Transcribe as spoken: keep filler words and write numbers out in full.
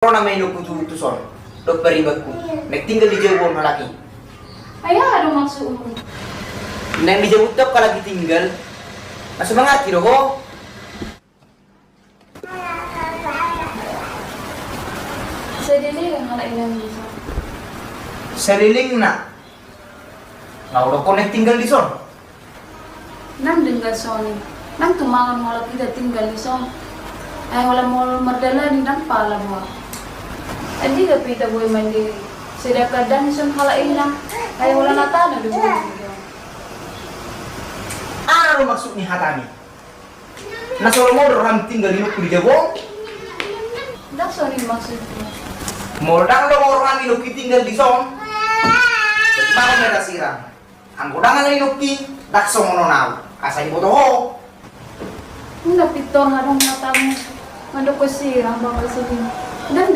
Nang ma inongku tu, tu son, dohot paribanku, naeng tinggal di jabu on halak i. Ai aha do maksudmu? Naeng di jabu on halak i tinggal. Maksud mangarti do ho? Saleleng halak i nang di son. Salelengna. Nga hudokkon naeng tinggal di son. Nang denggan songon i, nang tumangan molo hita tinggal di son. Ai holan molo mardalani nang pala boha. Andigan pe hita boi mandiri. Sedangkan dang di son halak i nang. Ai holan hatana do boi. Aha do maksud ni hatami? Na so lomo do roham tinggal inongku di jabu on? Dang songon i maksudku. Molo dang lomo roham inongki tinggal di son, baru ma da sirang. Anggo dang ala inongki, dang songon on au. Asa diboto ho. Unang pintor adong hatamu mandokkon sirang, bapak sini. Dang.